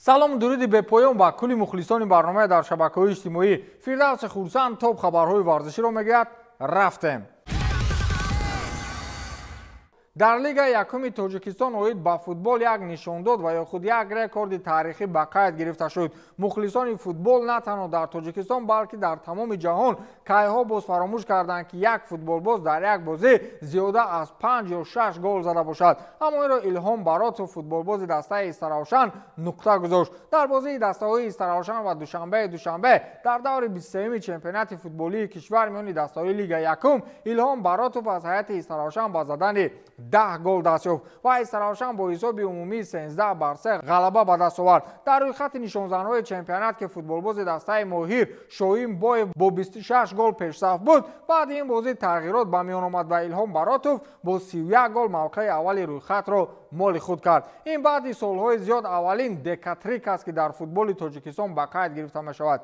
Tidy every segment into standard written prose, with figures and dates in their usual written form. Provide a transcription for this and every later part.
Салому дуруди бепоён ба кулли мухлисони барномаи дар шабакаҳои иҷтимоӣ. Фирдавси Хурсанд топ хабарҳои варзиширо мегӯяд. Рафтем. Дар Лигаи якуми Тоҷикистон оид ба футбол як нишондод ва ё худ як рекорди таърихӣ ба қайд гирифта шуд. Мухлисони футбол на танҳо дар Тоҷикистон, балки дар тамоми ҷаҳон кайҳо боз фаромӯш карданд, ки як футболбоз дар як бозӣ зиёда аз 5 ё 6 гол зада бошад. Аммо инро Илҳом Баротов, футболбози дастаи Истаравшан, нуқта гузошт. Дар бозии дастаҳои Истаравшан ва Душанбеи Душанбе дар даври 23-ми чемпионати футболии кишвар миёни дастаҳои Лигаи якум Илҳом Баротов аз ҳайати Истаравшан ба задани 10 гол даст ёфт ва Истаравшан бо ҳисоби умумии 13-3 ғалаба ба даст овард. Дар рӯйхати нишонзанҳои чемпионат, ки футболбози дастаи Моҳир Шоҳин Боев бо 26 гол пешсаф буд, баъди ин бозӣ тағйирот ба миён омад ва Илҳом Баротов бо 31 гол мавқеи аввали рӯйхатро моли худ кард. Ин баъди солҳои зиёд аввалин декатрик аст, ки дар футболи Тоҷикистон ба қайд гирифта мешавад.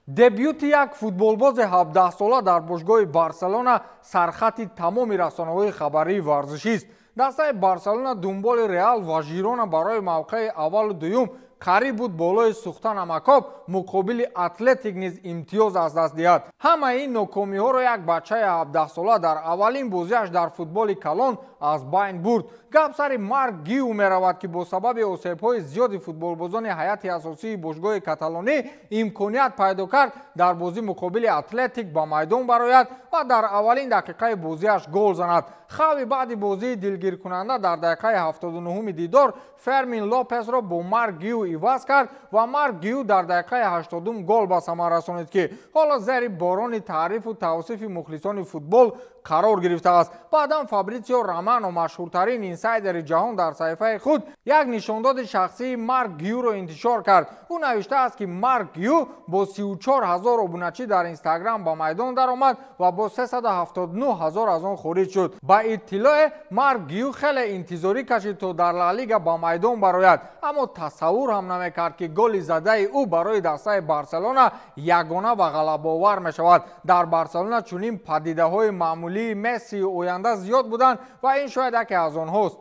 Дебюти як футболбози 17-сола дар бошгоҳи Барселона сархати тамоми расонаҳои хабарии варзишист. Дастаи Барселона дунболи Реал ва Жирона барои мавқеи аввалу дуюм қариб буд болои сӯхта намакоб муқобили Атлетик низ имтиёз аз даст диҳад. Ҳамаи ин нокомиҳоро як бачаи 17-сола дар аввалин бозиаш дар футболи калон аз байн бурд. Гап сари Марк Гиу меравад, ки бо сабаби осебҳои зиёди футболбозони ҳайати асосии бошгоҳи каталонӣ имконият пайдо кард дар бозӣ муқобили Атлетик ба майдон барояд ва дар аввалин дақиқаи бозиаш гол занад. Хави баъди бозии дилгиркунанда дар дақиқаи 79-уми дидор Фермин Лопесро бо Марк Гиу иваз кард ва Марк Гиу дар дақиқаи 80 гол ба самар расонид, ки ҳоло зери борони таърифу тавсифи мухлисони футбол қарор гирифтааст. Баъдан Фабритсио Романо, машҳуртарин инсайдери ҷаҳон, дар саҳифаи худ як нишондоди шахсии Марк Гиуро интишор кард. Ӯ навиштааст, ки Марк Гиу бо 34 ҳазор обуначӣ дар Инстаграм ба майдон даромад ва бо 379 ҳазор аз он хориҷ шуд. Ба иттилоe Марк Гиу хеле интизорӣ кашид, то дар Ла Лига ба майдон барояд, аммо тасаввур ҳам намекард, ки голи задаи ӯ барои дастаи Барселона ягона ва ғалабаовар мешавад. Дар Барселона чунин падидаҳои маъмулии Мессии оянда зиёд буданд ва ин шояд яке аз онҳост.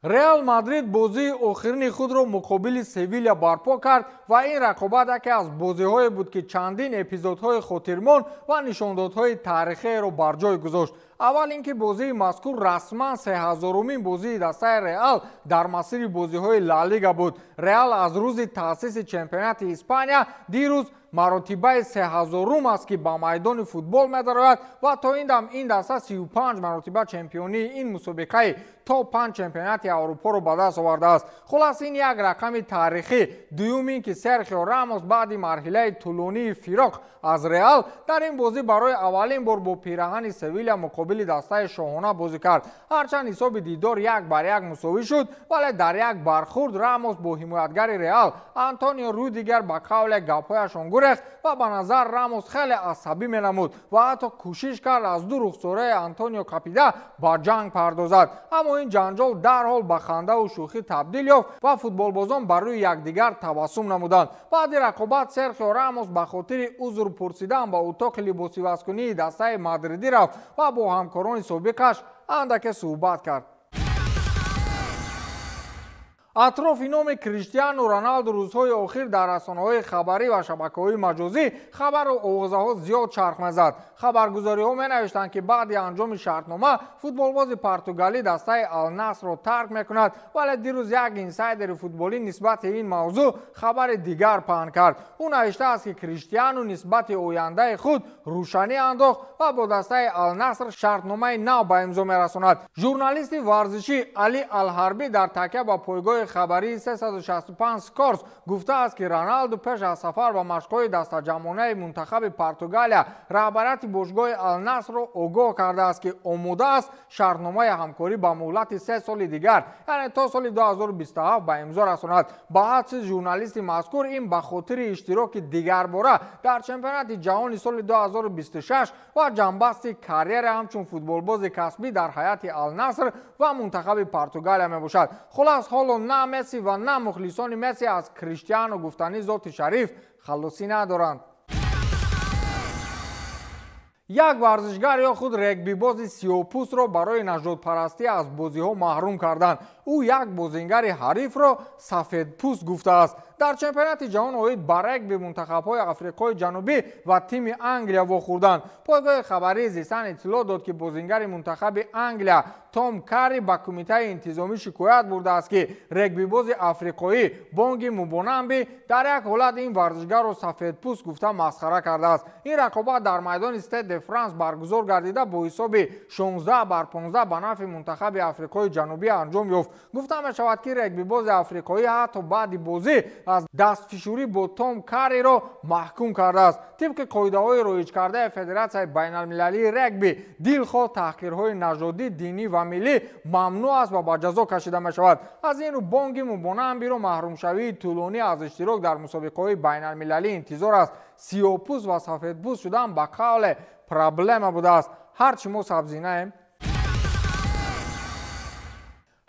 Реал Мадрид бозии охирини худро муқобили Севиля барпо кард ва ин рақобат яке аз бозиҳое буд, ки чандин эпизодҳои хотирмон ва нишондодҳои таърихиеро бар ҷой гузошт. Аввал ин ки бозии мазкур расман 3000-умин бозии дастаи Реал дар масири бозиҳои Ла Лига буд. Реал аз рӯзи таъсиси чемпионати Испания дирӯз маротибаи 3000-ум аст, ки ба майдони футбол медарояд ва то ин дам ин даста 35 маротиба чемпионии ин мусобиқаи то 5 чемпионати Аврупоро ба даст овардааст. Хулас, ин як рақами таърихӣ. Дуюм ин ки Серхио Рамос баъди марҳилаи тӯлонии фироқ аз Реал дар ин бозӣ барои аввалин бор бо пираҳани Севиля муқобили дастаи шоҳона бозӣ кард. Ҳарчанд ҳисоби дидор 1-1 мусовӣ шуд, вале дар як бархурд Рамос бо ҳимоятгари Реал Антонио Рюдигер ба қавле гапҳояшон гурехт ва ба назар Рамос хеле асабӣ менамуд ва ҳатто кӯшиш кард аз ду рухсораи Антонио капида ба ҷанг пардозад. Аммо ин ҷанҷол дарҳол ба хандаву шӯхӣ табдил ёфт ва футболбозон бар рӯи якдигар табассум намуданд. Баъди рақобат Серхио Рамос ба хотири узр пурсидан ба утоқи либосивазкунии дастаи мадридӣ рафт ва бо ҳамкорони собиқаш андаке суҳбат кард. Атрофи номи Криштиану Роналду рӯзҳои охир дар расонаҳои хабарӣ ва шабакаҳои маҷозӣ хабару овозаҳо зиёд чарх мезад. Хабаргузориҳо менавиштанд, ки баъди анҷоми шартнома футболбози португалӣ дастаи Алнасрро тарк мекунад, вале дирӯз як инсайдери футболӣ нисбати ин мавзӯъ хабари дигар паҳн кард. Ӯ навиштааст, ки Криштиану нисбати ояндаи худ рӯшанӣ андохт ва бо дастаи Алнаср шартномаи нав ба имзо мерасонад. Журналисти варзишӣ Али Алҳарбӣ дар такя ба пойгоҳи хабарии 365 Скорс гуфтааст, ки Роналду пеш аз сафар ба машқҳои дастаҷамъонаи мунтахаби Португалия раҳбарияти бошгоҳи Алнасрро огоҳ кардааст, ки омода аст шартномаи ҳамкорӣ ба муҳлати 3 соли дигар, яъне то соли 2027 ба имзо расонад. Ба ҳадси журналисти мазкур, ин ба хотири иштироки дигарбора дар чемпионати ҷаҳони соли 2026 ва ҷанбасти карьера ҳамчун футболбози касбӣ дар ҳайати Алнаср ва мунтахаби Португалия мебошад. Хулас, ҳоло на Месси ва на мухлисони Месси аз Криштиану гуфтани зоти шариф халосӣ надоранд. Як варзишгар ё худ регбибози сиёҳпӯстро барои нажодпарастӣ аз бозиҳо маҳрум карданд. Ӯ як бозингари ҳарифро сафедпӯст гуфтааст. Дар чемпионати ҷаҳон оид ба регби мунтахабҳои Африқои Ҷанубӣ ва тими Англия вохӯрданд. Пойгоҳи хабарии The Sun иттилоъ дод, ки бозингари мунтахаби Англия Том Карри ба кумитаи интизомӣ шикоят бурдааст, ки регбибози африқоӣ Бонги Мубонамби дар як ҳолат ин варзишгарро сафедпӯст гуфта масхара кардааст. Ин рақобат дар майдони Стед де Франс баргузор гардида бо ҳисоби 16-15 ба нафъи мунтахаби Африқои Ҷанубӣ анҷом ёфт. Гуфта мешавад, ки регбибози африқоӣ ҳатто баъди бозӣ аз дастфишурӣ бо Том Карриро маҳкум кардааст. Тибқи қоидаҳои роиҷкардаи Федератсияи байналмилалии регби, дилхоҳ таҳқирҳои нажодӣ, динӣ ва миллӣ мамнӯъ аст ва ба ҷазо кашида мешавад. Аз ин рӯ Бонги Мубонамбиро маҳрумшавии тӯлонӣ аз иштирок дар мусобиқаҳои байналмилалӣ интизор аст. Сиёҳпӯст ва сафедпӯст шудан ба қавле проблема будааст. Ҳарчи мо сабзинаем.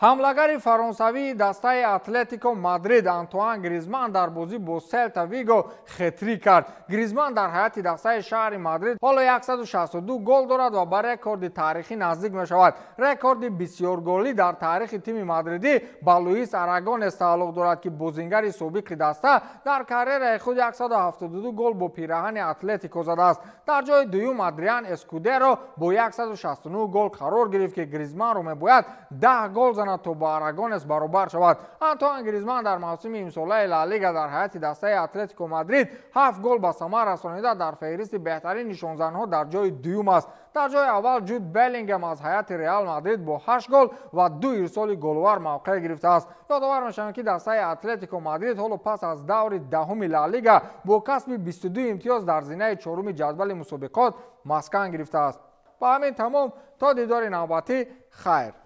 Ҳамлагари фаронсавии дастаи Атлетико Мадрид Антуан Гризман дар бозӣ бо Селта Виго хетрик кард. Гризман дар ҳайати дастаи шаҳри Мадрид ҳоло 162 гол дорад ва ба рекорди таърихӣ наздик мешавад. Рекорди бисёрголӣ дар таърихи тими мадридӣ ба Луис Арагонес тааллуқ дорад, ки бозингари собиқи даста дар карьераи худ 172 гол бо пираҳани Атлетико задааст. Дар ҷои дуюм Адриан Эскудеро бо 169 гол қарор гирифт, ки Гризманро мебояд 10 гол занад то ба Арагонес баробар шавад. Антуан Гризман дар мавсими имсолаи Ла Лига дар ҳайати дастаи Атлетико Мадрид 7 гол ба самар расонида дар феҳристи беҳтарин нишонзанҳо дар ҷои дуюм аст. Дар ҷои аввал Ҷуд Беллингем аз ҳайати Реал Мадрид бо 8 гол ва 2 ирсоли голвар мавқеъ гирифтааст. Ёдовар мешавем, ки дастаи Атлетико Мадрид ҳоло пас аз даври даҳуми Ла Лига бо касби 22 имтиёз дар зинаи чоруми ҷадвали мусобиқот маскан гирифтааст. Ба ҳамин тамом, то дидори навбатӣ, хайр.